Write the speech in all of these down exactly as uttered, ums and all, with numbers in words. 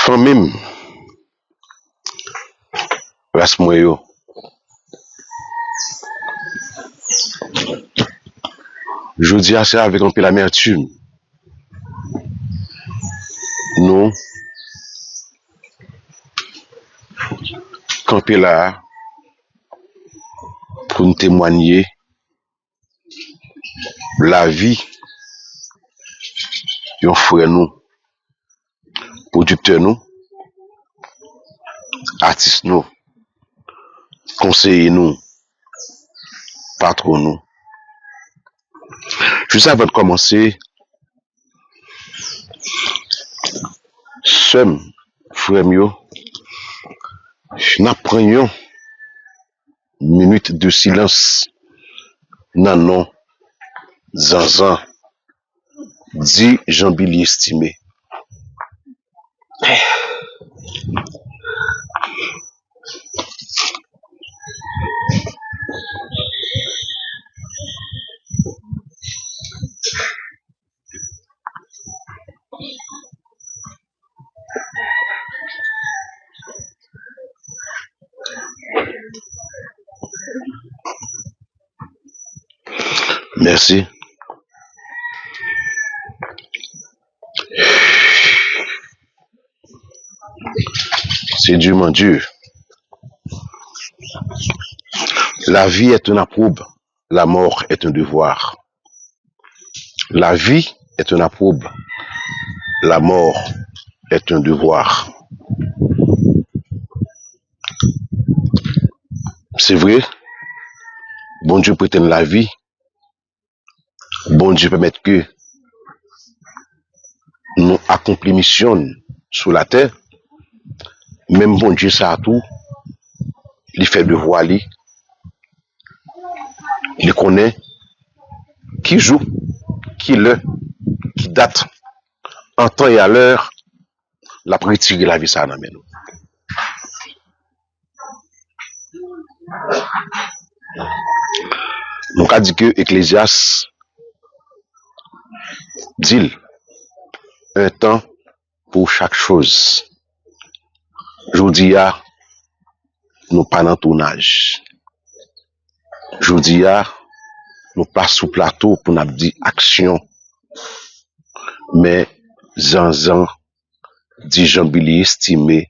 Fanmi m, ras mwen yo, jodi a se avèk anpil amètim nou kanpe la a pou n temwanye lavi yon frè nou, pwodiktè nou, atis nou, konseye nou, patwon nou. Jis avan n kòmanse, sè m, frè m yo, n ap pran yon minit de silans nan non Zanzan, di Jean Billy Estimé. Mèsi. C'est durement dur. La vie est un approbe, la mort est un devoir. La vie est un approbe, la mort est un devoir. Se vre, Bondye prete n lavi, Bondye pèmèt ke nou akonpli misyon n sou latè, menm Bondye sa a tou, li fè devwa li, li konnen ki jou, ki lè, ki dat, an tan e a lè, l ap retire lavi sa a nan men nou. Nou ka di ke Eklezyas di l, un temps pour chaque chose. Jodi a, nou pa nan tounaj. Jodi a, nou pa sou plato pou n ap di aksyon. Men Zanzan di Jean Billy Estimé,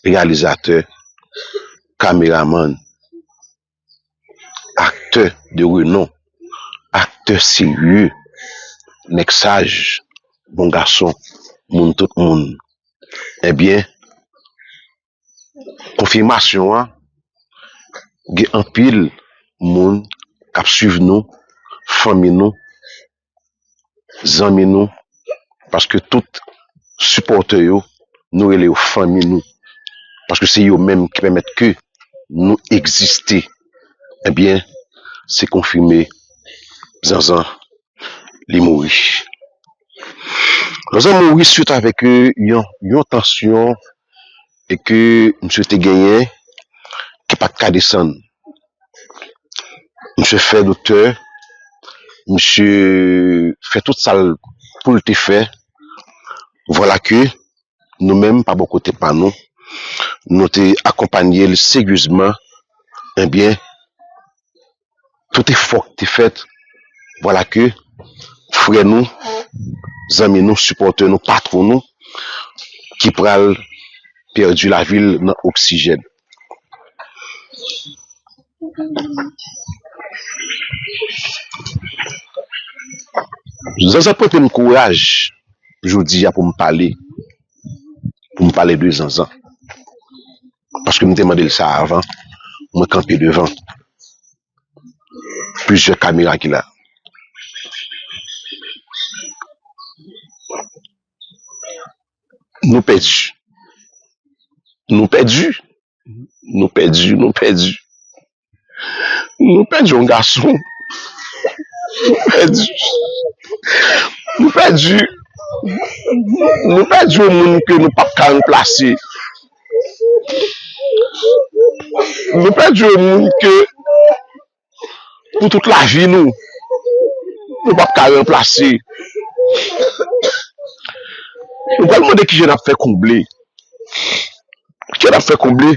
reyalizatè, kameramann, aktè de renon, aktè serye, nèg saj, bon gason, moun tout moun. Ebyen, konfimasyon an, gen anpil moun k ap swiv nou, fanmi nou, zanmi nou, paske tout sipòtè yo, nou rele yo fanmi nou, paske se yo menm ki pèmèt ke nou egziste. Ebyen, se konfime, Zanzan, li mouri. Zanzan mouri swit avèk, euh, yon, yon tansyon e ke misye te genyen ki pa t ka desann. Misye fè doktè, misye fè tout sa l pou l te fè. Vwala ke nou menm, pa bò kote pa nou, nou te akonpanye l seryezman. Ebyen, tout efò ki te fèt, vwala ke frè nou, zanmi nou, sipòtè nou, patwon nou, ki pral pèdi lavi l nan oksijèn. Zanzan pote m kouraj jodi a pou m pale, pou m pale de Zanzan. Paske m te mande l sa avan, mwen kanpe devan plizyè kamera ki la. Nou pèdi. Nou pèdi. Nou pèdi, nou pèdi. Nou pèdi yon gason. Nou pèdi. Nou pèdi. Nou pèdi yon moun ke nou p ap ka ranplase. Nou pèdi yon moun ke pou tout lavi nou, nou p ap ka ranplase. Nou pral mande kijan n ap fè konble. Kè n ap fè konble.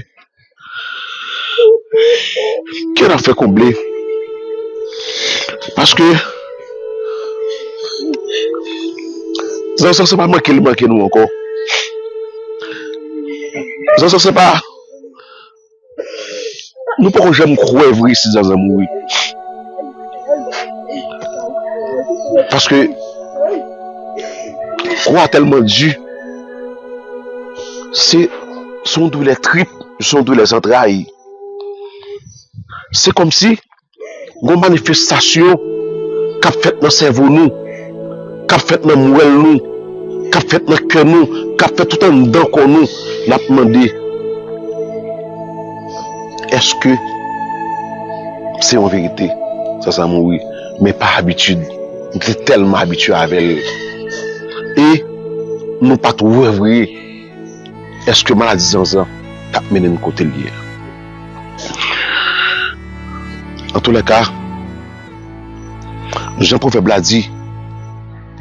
Kè n ap fè konble. Paske Zanzan se pa manke li manke nou ankò. Zanzan se pa Nou poko janm kwè vre si Zanzan mouri. Paske kò a tèlman di, se, se yon doulè trip, se yon doulè zantray. Se kòmsi gon manifestasyon k ap fèt nan sèvo nou, k ap fèt nan mwèl nou, k ap fèt nan kè nou, k ap fèt tout anndan kò nou. N ap mande, èske se yon verite? Zanzan mouri, men pa abitid. Nou te tèlman abitye avè l. E nou pa t wè vre èske maladi Zanzan t ap mennen n kote l ye a. Antoulèka, jan pwovèb la di,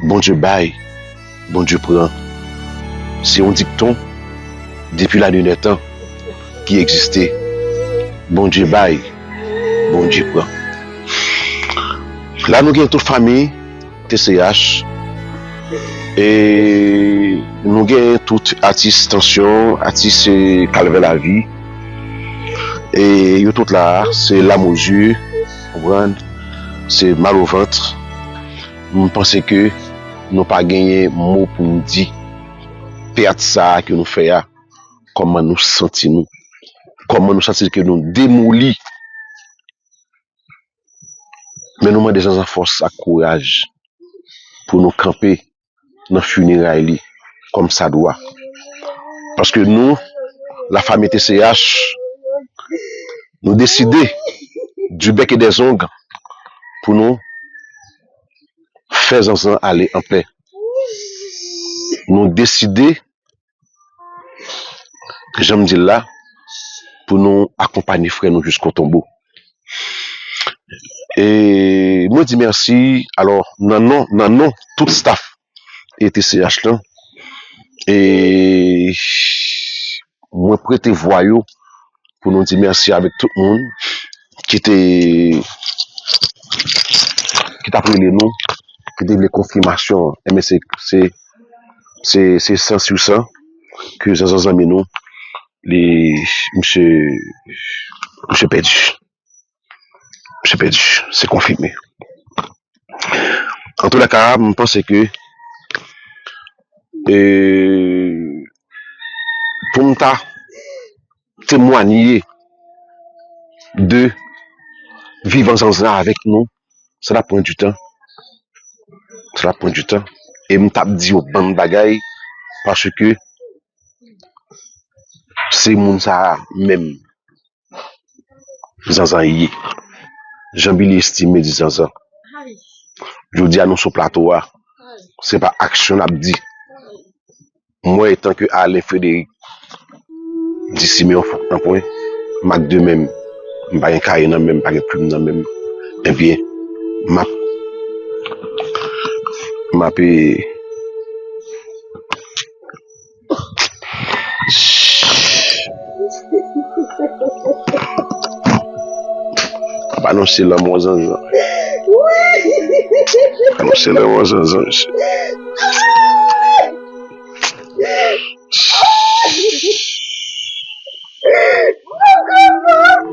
Bondye bay, Bondye pran. Se yon dikton depi lanè dètan ki egziste. Bondye bay, Bondye pran. La nou gen tout fanmi T C H. E nou gen tout atis Tansyon, atis, e, Kalvè Lavi. E yo tout la, se lamozye, konprann? Se mal o vant. M panse ke nou pa genyen mo pou n di pèt sa a ke nou fè a, kòman nou santi nou, kòman nou santi ke nou demoli. Men nou mande Zanzan fòs ak kouraj pou nou kanpe nan fineray li kòmsadwa. Paske nou, la famille T C H, nou deside du bec et des ongles pou nou fè Zanzan ale anpè. Nou deside, jan m di l la, pou nou akonpanye frè nou jisko tonbo. E mwen di mèsi, alò, nan non, nan non tout staff e T C H lan, e mwen prete vwa yo pou nou di mèsi avèk tout moun ki te, ki t ap rele nou, ki te vle konfimasyon. Enben, se, se, se, se san sou san ke Zanzan zanmi nou, li, misye, misye pèdi. Misye pèdi. Se konfime. Antoulèka, m panse ke, e, pou m ta temwanye de vivan Zanzan avèk nou, sa t ap pran du tan. Sa t ap pran du tan. E m t ap di yon bann bagay, paske se moun sa a menm Zanzan ye. Jan Billy Estime di Zanzan. Jodi a nou sou plato a, se pa aksyon n ap di. Mwen, etanke Alain Frédéric, di Simeon Fouque nan pwen, m ak de men m, m pa gen kaye nan men m, m pa gen plim nan men m, ebyen, m ap, m ap, e, Ap anonse lanmò Zanzan. Anonse lanmò Zanzan, mesye.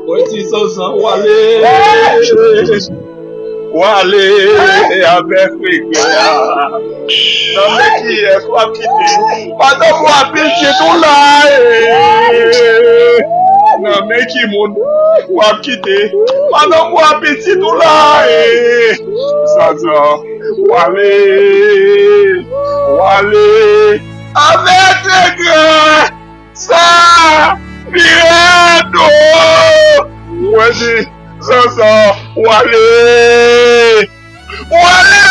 Mwen di Zanzan, w ale. W ale avèk regrè a. Nan men kiyès w ap kite? Pandan w ap pitit ou la, e. Nan men ki moun w ap kite? Pandan w ap pitit ou la, e. Zanzan, w ale, w ale avèk regrè. Sa vire do. Mwen di, Zanzan, w ale. W ale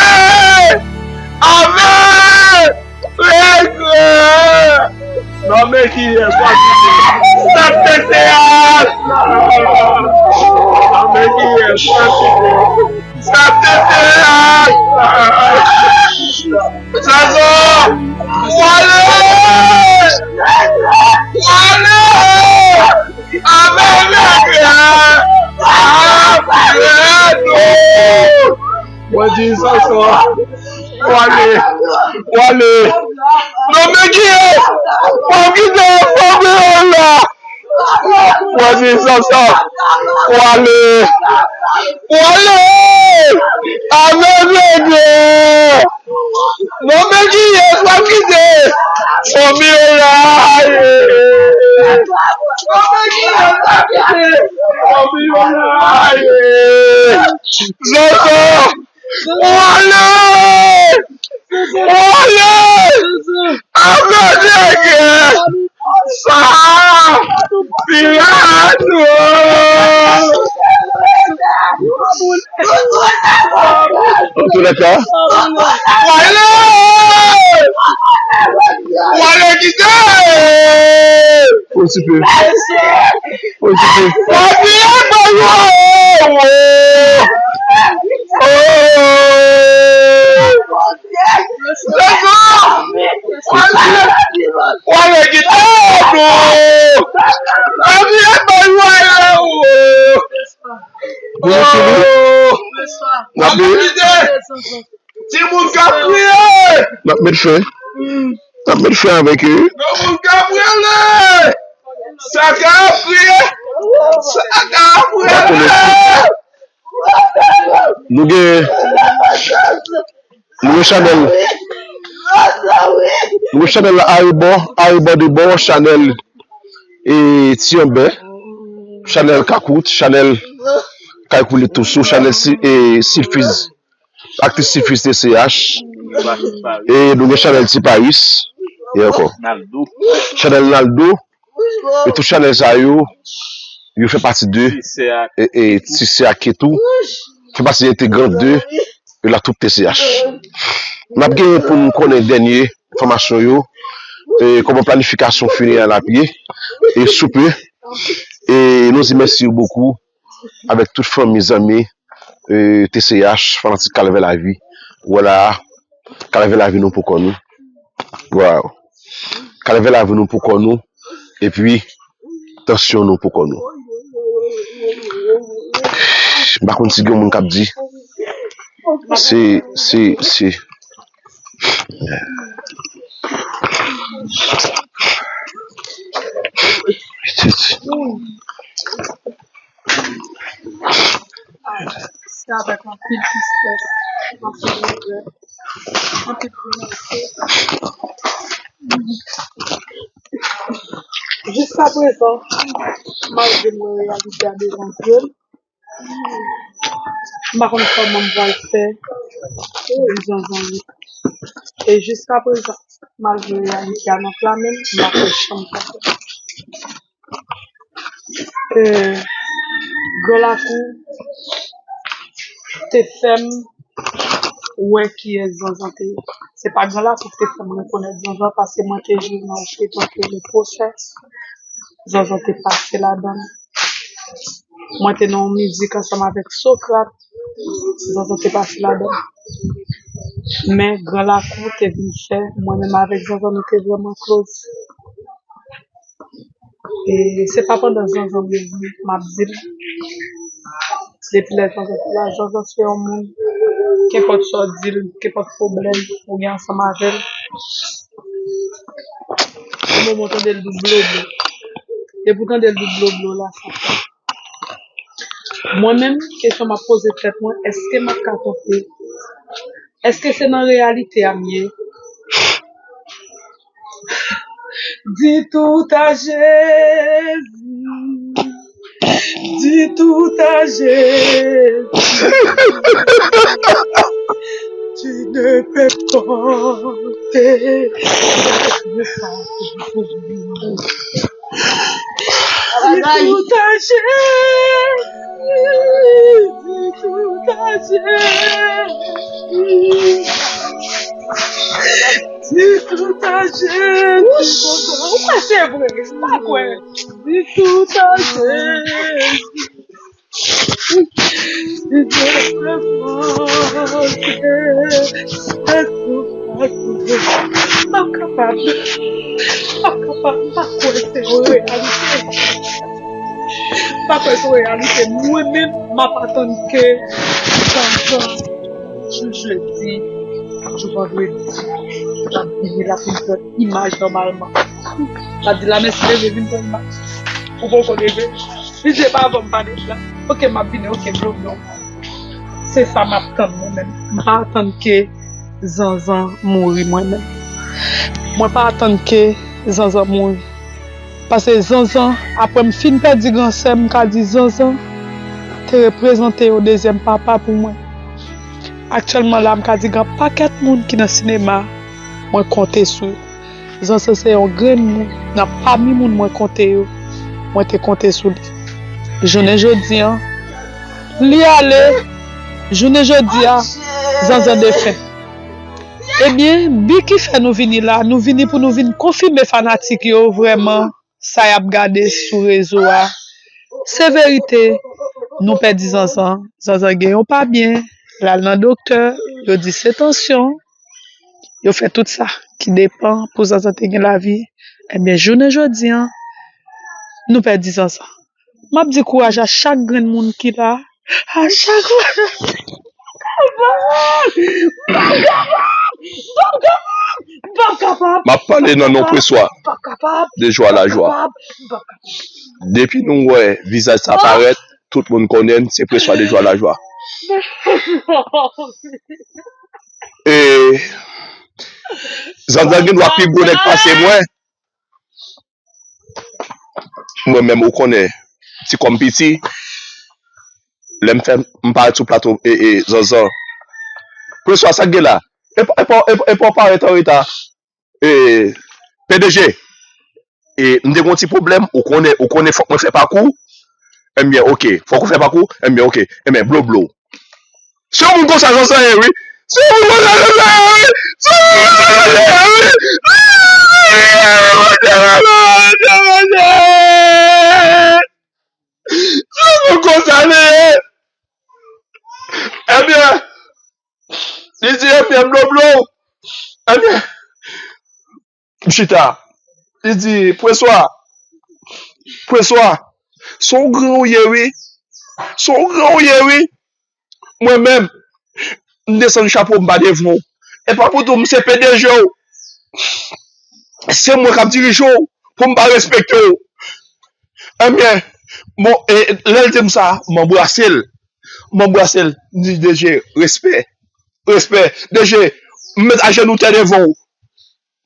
avèk regrè. Nan men kiyès w ap kite? Sa te se a. Nan men kiyès w ap kite? Sa te se a. Zanzan, w ale. Di Sansò. Wale. Wale. Non, men ki e? Fò kite fanmi an la. Wale Sansò. Wale. Wale. Avè Bondye. Non, men ki e? Fò kite fanmi an la. Non, men ki e? Fò kite fanmi an la. Sansò. Wale! Wale! Avè Bondye! Sa! Pilato! An tou lè ka, wale! Wale kite! Okipe. Okipe. Papi, pa yo! Oh! Wale kite nou! Papi, pa yo! Oh! Papi, kite! Timoun k ap kriye! N ap met fen. N ap met fen avèk yo. Timoun k ap rele! Sa k ap kriye! Sa k ap rele! Nou gen, nou gen chanèl. Nou gen chanèl arebò, arebò de bò, chanèl e Tianbè, chanèl Kakout, chanèl Kay Koule Tousou, chanèl si, e Silfiz. Aktris Silfiz T C H, e nou gen chanèl Ti Paris, e ankò. Chanèl Naldo, e tout chanèl sa yo, yo fè pati de, e, e, Ti Sè ak Ketou, fè pati entegran de, e la troupe T C H. N ap genyen pou n konnen dènye enfòmasyon yo, e kòman planifikasyon finerè a ap ye, e soupe, e nou di mèsi bokou avèk tout fanmi, zanmi, e, T C H, fanatik Kalvè Lavi. Wala, Kalvè Lavi nou pou kò nou. Waw. Kalvè Lavi nou pou kò nou. Epi, tansyon nou pou kò nou. M pa konn si gen moun k ap di. Se, se, se. Se avèk anpil tristès, anpil regrè, anpil volonte. Jiskaprezan, malgre m wè reyalite a devan zye m, m pa konn kòman m pral fè pou di Zanzan wi. E jiskaprezan, malgre reyalite a nan flamen m, m pa fè chanm sa fè. E, Gran Lakou te fè m wè kiyès Zanzan te ye. Se pa Gran Lakou ki te fè m rekonèt Zanzan, paske mwen te jwe nan yon feyton ki rele Pwosè. Zanzan te pase ladan l. Mwen te nan yon mizik ansanm avèk Sokrat. Zanzan te pase ladan l. Men Gran Lakou te vin fè mwen menm avèk Zanzan, nou te vrèman close. E se pa pandan Zanzan mouri m ap di l. Depi lè Zanzan te la, Zanzan se yon moun, kenpòt sa w di l, kenpòt pwoblèm ou gen ansanm avè l, yon moman w tande l di w blo blo. Depi w tande l di w blo blo la, sa fè. Mwen menm, kesyon m ap poze tèt mwen, èske m ap ka twonpe? Èske se nan reyalite a m ye? Dis tout à Jésus, dis tout à Jésus, tu ne peux porter. Dis tout à Jésus, dis tout à Jésus. Dis tout à Jésus. Ou kwè se vre? M pa kwè. Dis tout à Jésus. Si Dieu veut monter, c'est tout, c'est tout. M pa kapab. M pa kapab. M pa kwè se yon reyalite. M pa kwè se yon reyalite. Mwen menm, m ap atann ke Zanzan jou jedi, jou vandredi, l ap vini, l ap vin pran imaj nòmalman. L ap di, "Lamèsi, leve, vin pran imaj." Ou poko leve. Li di, "E pa avan m pale la." "Oke, m ap vini, oke, blo, blo." Se sa m ap tann mwen menm. M pa atann ke Zanzan mouri mwen menm. Mwen pa atann ke Zanzan mouri. Paske Zanzan, apre m fin pèdi gran sè m, m ka di Zanzan te reprezante yon dezyèm papa pou mwen. Aktyèlman la, m ka di gen pakèt moun ki nan sinema, mwen konte sou yo. Zanzan se yon grenn moun nan pami moun mwen konte yo. Mwen te konte sou li. Jounen jodi an, li ale. Jounen jodi a, Zanzan defen. Ebyen, bi ki fè nou vini la, nou vini pou nou vin konfime fanatik yo vrèman sa y ap gade sou rezo a. Se verite, nou pèdi Zanzan. Zanzan gen yon pa byen, l al nan doktè, yo di se tansyon. Yo fè tout sa ki depann pou Zanzan te gen lavi. Ebyen, jounen jodi an, nou pèdi Zanzan. M ap di kouraj a chak grenn moun ki la. A chak moun. M p ap kapab! M p ap kapab! M p ap kapab! M ap pale nan non Preswa. M p ap kapab! De jwa lajwa. M p ap kapab! M p ap kapab! Depi nou wè vizaj sa parèt, tout moun konnen se Preswa de jwa lajwa. E Zanzan gen dwa pi gwo nèg pase mwen. Mwen menm, ou konnen, ti kòm piti, lè m fè, m parèt sou plato, e, e, Zanzan. Preswa, sa k gen la? E pa, e pa, e pa, e pa w parèt an reta. E, P D G, e, m te gen yon ti pwoblèm, ou konnen, ou konnen fòk mwen fè pakou. Ebyen, oke, fòk ou fè pakou. Ebyen, oke. Ebyen, blo, blo. Se yon moun konsa Zanzan ye, wi. Se yon moun konsa Zanzan ye, wi. Se yon moun konsa Zanzan ye, wi. Se yon moun konsa li ye. Ebyen, li di, ebyen, blo, blo. Ebyen, m chita. Li di, Preswa, Preswa, se yon gran ou ye, wi. Se yon gran ou ye, wi. Mwen menm, m desann chapo m ba devan w. E pa pou tou, m se P D G w. Se mwen k ap dirije w pou m pa respekte w. Ebyen, bon, e, lè l di m sa, m anbrase l. M anbrase l, m di, D G, respè. Respè. D G, m met ajenou tè devan w.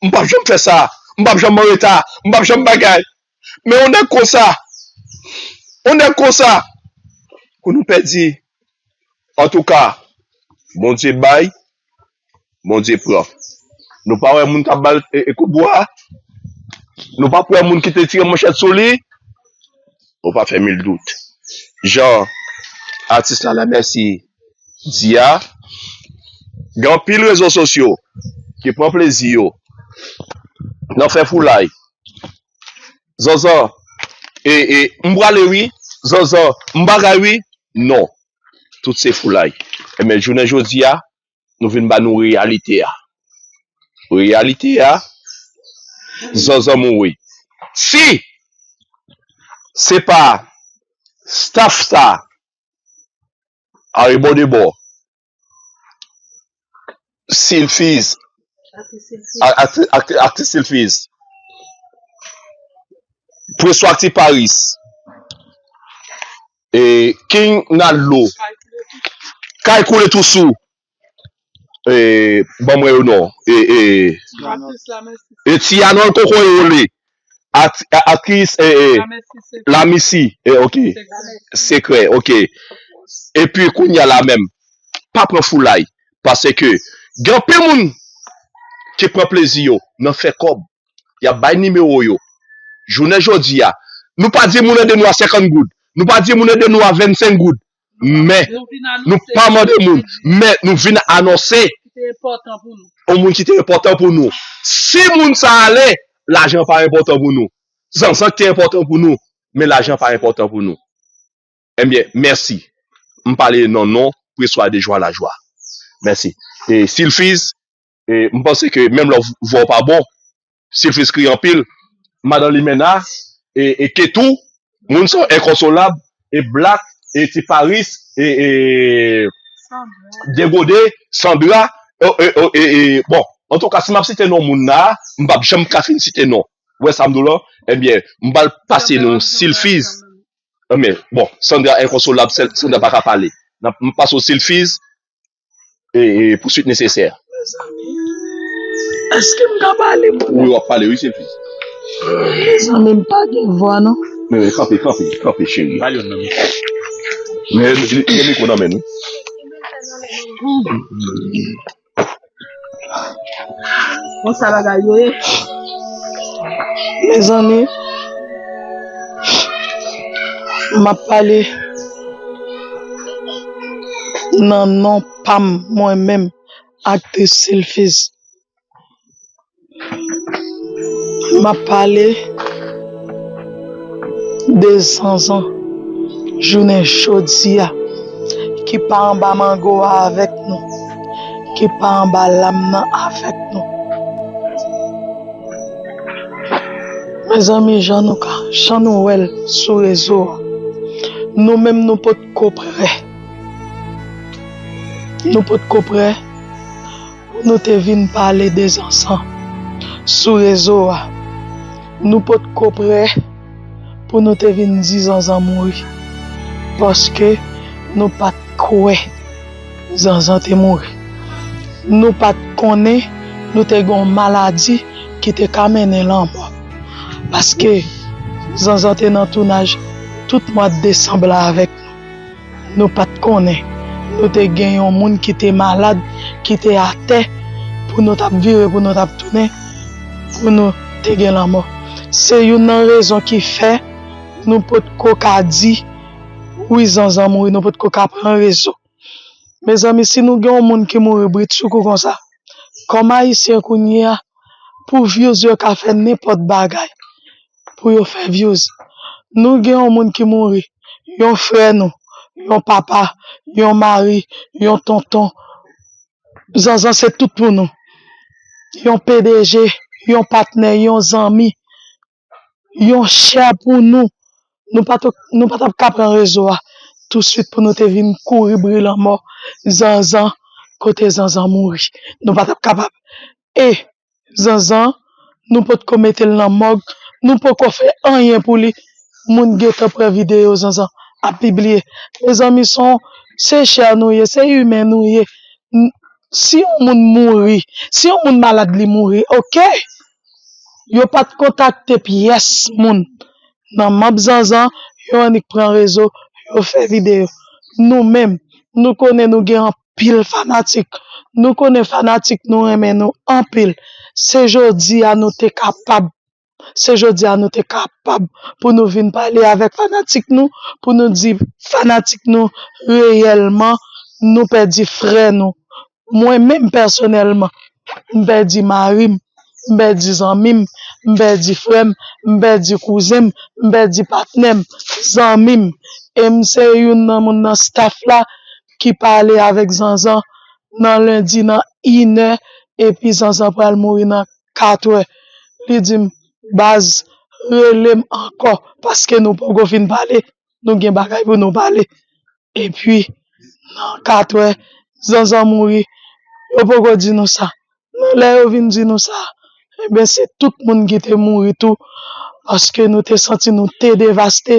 M p ap janm fè sa. M p ap janm anreta. M p ap janm bagay. Men yon nèg konsa, yon nèg konsa, pou nou pèdi. Antouka, Bondye bay, Bondye pran. Nou pa wè moun k ap ba l, e, e, kout bwa? Nou p ap wè moun ki te tire manchèt sou li? Ou pa fè mil dout. Jan atis la, Lamèsi, di a, gen anpil rezo sosyo ki pran plezi yo nan fè foulay. Zanzan, e, e, m prale wi. Zanzan, m bagay wi. Non. Tout se foulay. Ebyen, jounen jodi a, nou vin ba nou reyalite a. Reyalite a, Zanzan mouri. Si se pa staff sa, Ari Bòdebò, Silfiz, a- aktri- aktri- aktris Silfiz, Preswa ak Ti Paris, e, King Naldo, Kay Koule Tousou, e, ban mwen yo non, e, e, e Ti Anòl Koko Ewole, at- a- aktris, e, e, Lamisi, e, ok, Sekrè, ok. Epi kounye a la menm, pa pran foulay, paske gen anpil moun ki pran plezi yo nan fè kòb. Y ap bay nimewo yo. Jounen jodi a, nou pa di moun ede nou a senkant goud. Nou pa di moun ede nou a vennsenk goud. Men, nou pa mande moun. Men, nou vin anonse yon moun ki te enpòtan pou nou. Si moun sa ale, lajan pa enpòtan pou nou. Zanzan ki te enpòtan pou nou, men lajan pa enpòtan pou nou. Ebyen, mèsi. M pale nan non Preswa de Jwa Lajwa. Mèsi. E Silfiz, e m panse ke menm lè w vwa w pa bon, Silfiz kriye anpil. Madan Limena, e, e Ketou, moun sa yo enkonsolab, e Black, e Ti Paris, e, e Degode, Sandra, e, e, e, e, e, bon, antouka, si m ap site non moun la, m p ap janm ka fin site non. Ou wè sa m di w la? Ebyen, m pral pase non Silfiz. Ebyen, bon, Sandra enkonsolab, Sandra pa ka pale. M pase w Silfiz, e, e, pou swit nesesè. Èske m ka pale, mwen? Wi, w ap pale, wi, Silfiz. Mezanmi, m pa gen vwa, non. Men, men, kanpe, kanpe, kanpe, cheri. Pale yon non, men. Men, li gen mikwo nan men nou. Konsa bagay yo ye. Mezanmi, m ap pale nan non pa m, mwen menm, aktris Silfiz. M ap pale de Zanzan jounen jodi a, ki pa anba mango a avèk nou, ki pa anba lam nan avèk nou. Mezanmi, jan nou ka, jan nou wè l sou rezo a, nou menm nou potko prè. Nou potko prè pou nou te vin pale de Zanzan sou rezo a. Nou potko prè pou nou te vin di Zanzan mouri, paske nou pa t kwè Zanzan te mouri. Nou pa t konnen nou te gen yon maladi ki te ka mennen lanmò, paske Zanzan te nan tounaj tout mwa desanm la avèk nou. Nou pa t konnen nou te gen yon moun ki te malad, ki te atè, pou nou t ap vire, pou nou t ap tounen, pou nou te gen lanmò. Se youn nan rezon ki fè nou potko ka di, wi, Zanzan mouri, nou potko ka pran rezo. Mezanmi, si nou gen yon moun ki mouri britsoukou konsa, kòm Ayisyen kounye a, pou views yo ka fè nenpòt bagay pou yo fè views. Nou gen yon moun ki mouri, yon frè nou, yon papa, yon mari, yon tonton. Zanzan se tout pou nou. Yon P D G, yon patnè, yon zanmi, yon chè pou nou. Nou pa t, nou pa t ap ka pran rezo a touswit pou nou te vin kouri bri lanmò. Zanzan, kote Zanzan mouri? Nou pa t ap kapab. E Zanzan, nou potko mete l nan mòg, nou poko fè anyen pou li. Moun gentan pran videyo Zanzan ap pibliye. Mezanmi, se yon, se chè nou ye, se imen nou ye. N-, si yon moun mouri, si yon moun malad, li mouri, oke. Yo pa t kontakte pyès moun nan manm Zanzan, yo annik pran rezo, yo fè videyo. Nou menm, nou konnen nou gen anpil fanatik. Nou konnen fanatik nou renmen nou anpil. Se jodi a nou te kapab, se jodi a nou te kapab pou nou vin pale avèk fanatik nou, pou nou di fanatik nou reyèlman, nou pèdi frè nou. Mwen menm pèsonèlman, m pèdi mari m, m pèdi zanmi m, m pèdi frè m, m pèdi kouzen m, m pèdi patnè m, zanmi m. E m se youn nan moun nan staff la ki pale avèk Zanzan nan lendi nan inè, epi Zanzan pral mouri nan katrè. Li di m, baz, rele m ankò, paske nou poko fin pale, nou gen bagay pou nou pale. Epi, nan katrè, Zanzan mouri. Yo poko di nou sa. Nan lè yo vin di nou sa, ebyen, se tout moun ki te mouri tou. Paske nou te santi nou te devaste,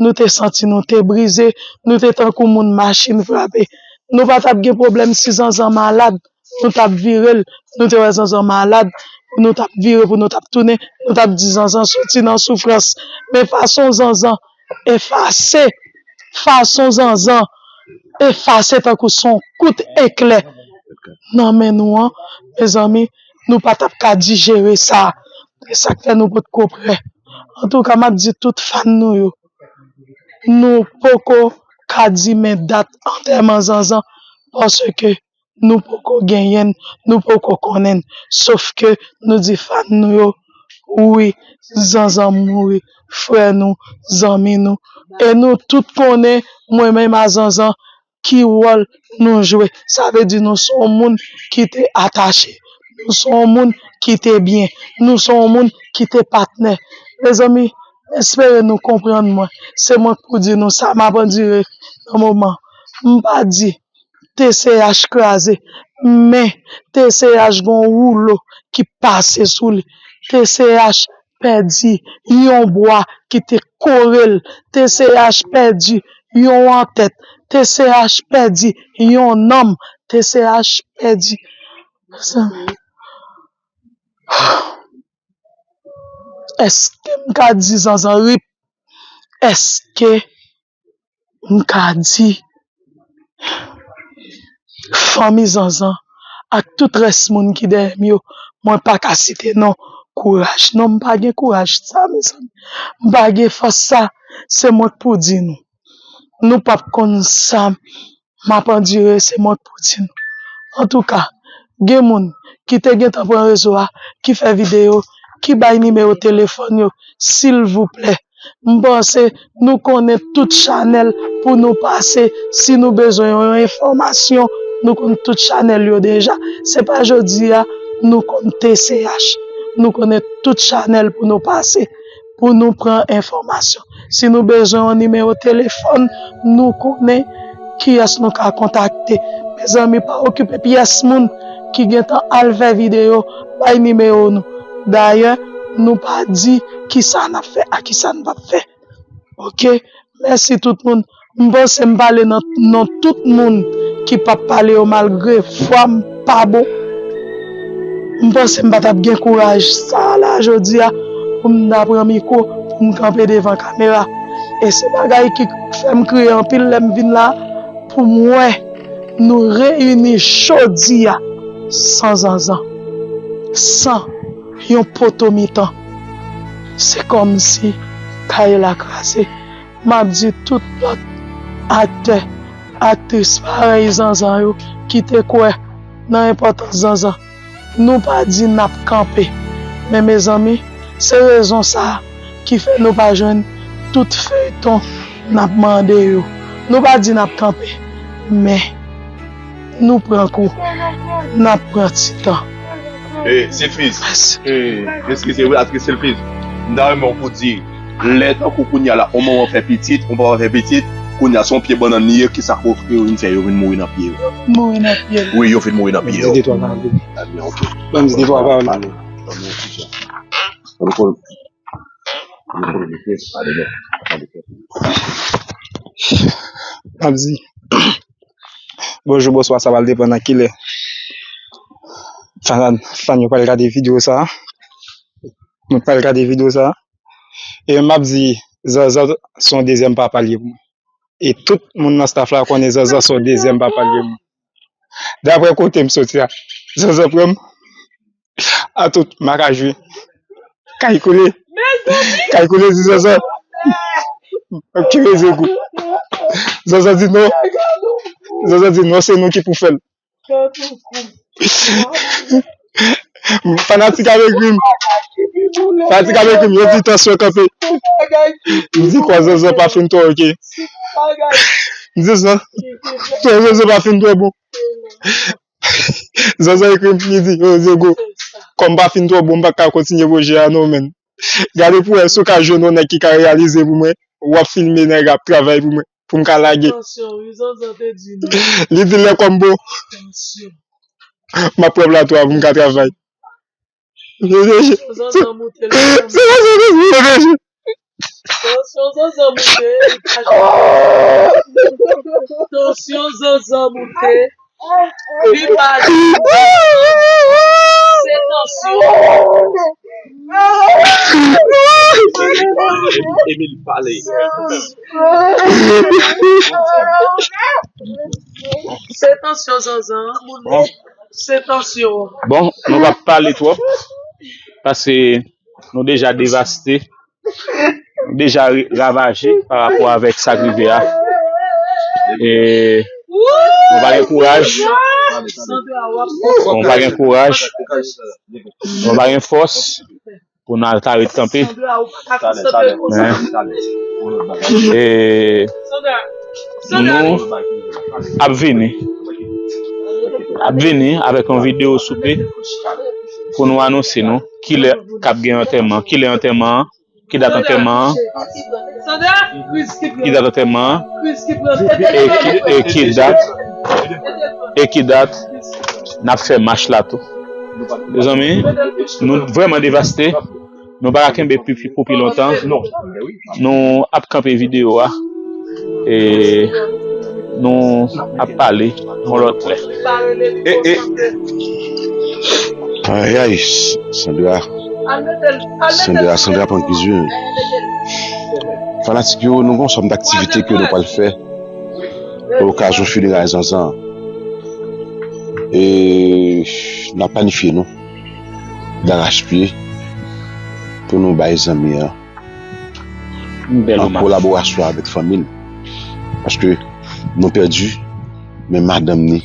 nou te santi nou te brize, nou te tankou moun machin frape. Nou pa t ap gen pwoblèm si Zanzan malad, nou t ap vire l, nou te wè Zanzan malad, pou nou t ap vire, pou nou t ap tounen, nou t ap di Zanzan soti nan soufrans. Men fason Zanzan efase, fason Zanzan efase tankou se yon kout eklè nan men nou an, mezanmi, nou pa t ap ka dijere sa. E sa k fè nou potko prè. Antouka, m ap di tout fan nou yo, nou poko ka di men dat antèman Zanzan, paske nou poko genyen l, nou poko konnen l. Sof ke nou di fan nou yo, wi, Zanzan mouri, frè nou, zanmi nou. E nou tout konnen, mwen menm a Zanzan, ki wòl nou jwe. Sa vle di nou se yon moun ki te atache. Nou se yon moun ki te byen. Nou se yon moun ki te patnè. Mezanmi, m espere nou konprann mwen. Se mwen k pou di nou sa, m ap andire nan moman. M pa di T C H kraze. Men T C H gon woulo ki pase sou li. T C H pèdi yon bwa ki te kore l. T C H pèdi yon antèt. T C H pèdi yon nanm. T C H pèdi. Mezanmi, èske m ka di Zanzan rip? Èske m ka di fanmi Zanzan ak tout rès moun ki dèyè m yo, mwen pa ka site non, kouraj. Non, m pa gen kouraj sa, mezanmi. M pa gen fòs sa. Se mwen k pou di nou. Nou p ap konn sa m ap andire, se mwen k pou di nou. Antouka, gen moun ki te gentan pran rezo a, ki fè videyo, ki bay nimewo telefòn yo, silvouplè. M panse nou konnen tout chanèl pou nou pase. Si nou bezwen yon enfòmasyon, nou konn tout chanèl yo deja. Se pa jodi a nou konn T C H. Nou konnen tout chanèl pou nou pase, pou nou pran enfòmasyon. Si nou bezwen yon nimewo telefòn, nou konnen kiyès nou ka kontakte. Mezanmi, pa okipe pyès moun ki gentan al fè videyo, bay nimewo nou. Dayè, nou pa di kisa n ap fè ak kisa n p ap fè. Oke? Mèsi tout moun. M panse m pale nan non tout moun ki p ap pale yo, malgre vwa m pa bon. M panse m pa t ap gen kouraj sa la jodi a pou m ta pran mikwo, pou m kanpe devan kamera. E se bagay ki fè m kriye anpil lè m vin la, pou m wè nou reyini jodi a san Zanzan, san yon poto mitan. Se kòmsi kay la kraze. M ap di tout lòt aktè, aktris parèy Zanzan yo ki te kwè nan enpòtans Zanzan. Nou pa di n ap kanpe. Men mezanmi, se rezon sa a ki fè nou pa jwenn tout feyton n ap mande yo. Nou pa di n ap kanpe, men nou pran kou, n ap pran ti tan. E, Silfiz, Mèsi. E, eskize, wi, aktris Silfiz. M ta renmen w pou di, lè tankou kounye a la, yon manman fè pitit, yon papa fè pitit, kounye a se yon pye bannann li ye, kisa k ofri yo vin fè, yo vin mouri nan pye yo? Mouri nan pye yo. Wi, yo vin mouri nan pye yo. Di de twa pawòl. A byen, oke. Ban m di de twa pawòl. Pale, pale, pale. Pale, pale. M ap di, bonjou, bonswa, sa pral depann nan kilè fan, fan yo pral gade videyo sa a. Nou pral gade videyo sa a. E m ap di, Zanzan se yon dezyèm papa l ye pou mwen. E tout moun nan staff la konnen Zanzan se yon dezyèm papa l ye pou mwen. Daprè kote m soti a, Zanzan pran m. Atout, m pa ka jwe. Kay koule. Kay koule di Zanzan. Ki rezon kou. Zanzan di non. Zanzan di non, se nou ki pou fè l. Fanatik ap ekri m. Fanatik ap ekri m, yo di tansyon kanpe. M di kwa Zanzan pa fin twò oke. M di sa. Kwa Zanzan pa fin twò bon. Zanzan ekri m, li di, yo, Zego, kòm m pa fin twò bon, m pa ka kontinye pwojè a non, menn. Gade pou wè si w ka jwenn yon nèg ki ka reyalize pou mwen, w ap filme nèg ap travay pou mwen, pou m ka lage. Tansyon, wi, Zanzan te di non. Li di lè kò m bon, Tansyon. M ap pran plato a pou m ka travay. Tansyon Zanzan moute, lè kò m bon. Tansyon Zanzan moute, li pa jwenn. Tansyon Zanzan moute, li pa jwenn. Se tansyon. Emil pale. Se tansyon Zanzan moute. Se tansyon. Bon, nou p ap pale twòp, paske nou deja devaste, nou deja re-, ravaje pa rapò avèk sa k rive a. E nou pa gen kouraj, nou pa gen kouraj, nou pa gen fòs pou n al ta ret kanpe. Men, e, nou ap vini, ap vini avèk yon videyo soupe pou nou anonse nou kilè k ap gen antèman, kilè antèman an, ki dat antèman an, ki dat antèman an, e ki, e ki dat e ki dat n ap fè mach la tou. Mezanmi, nou vrèman devaste. Nou pa ka kenbe pi, pi, pou pi lontan. Nou ap kanpe videyo a. E nou ap pale yon lòt lè. E, e. Ayay, Sandra. Sandra, Sandra pran kriz, wi. Fanatik yo, nou gen yon sòm daktivite ke nou pral fè nan okazyon fineray Zanzan. E n ap planifye nou darachpye pou nou bay zanmi an an kolaborasyon avèk fanmi l. Paske nou pèdi, men madanm ni,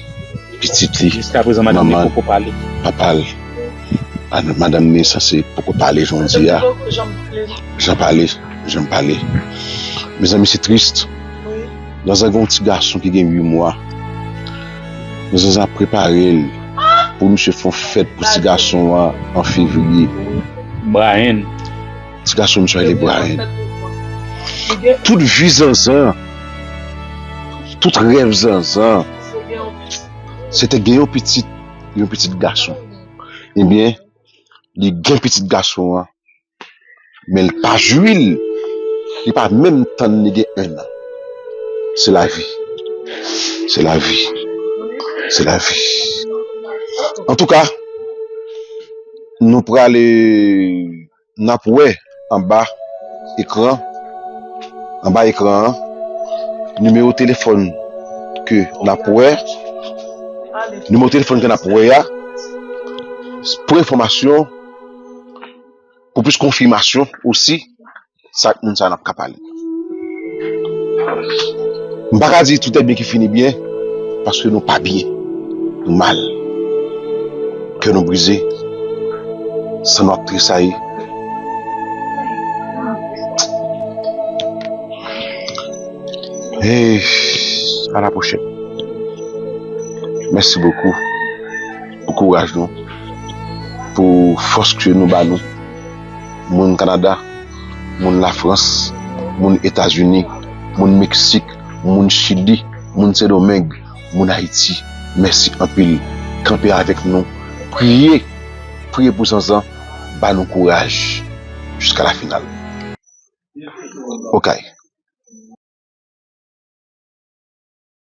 pitit li, manman l, papa l, madanm ni sanse poko pale jan w di a. Jan pale, jan pale. Mezanmi, se tris. Zanzan gen yon ti gason ki gen uit mwa. Zanzan ap prepare l pou misye fè yon fèt pou ti gason an an fevriye. Brian. Ti gason misye rele Brian. Tout vi Zanzan, tout rèv Zanzan, se te gen yon pitit, yon pitit gason. Ebyen, li gen pitit gason an, men l pa jwi l. Li pa menm tann li gen en an. Se lavi. Se lavi. Se lavi. Antouka, nou prale, n ap wè anba ekran, anba ekran an, nimewo telefòn ke n ap wè, nimewo telefòn ke n ap wè a, pou enfòmasyon, pou plis konfimasyon osi, sa ak moun sa n ap ka pale. M pa ka di tout est bien qui finit bien, paske nou pa byen. Nou mal. Kè nou brize. San nou ap tresayi. Hey, à la prochaine. Mèsi bokou pou kouraj nou, pou fòs ke nou ba nou. Moun Kanada, moun Lafrans, moun Etazini, moun Meksik, moun Chili, moun Sendomeng, moun Ayiti, mèsi anpil. Kanpe avèk nou, priye, priye pou Zanzan, ba nou kouraj jiska la final. Okay.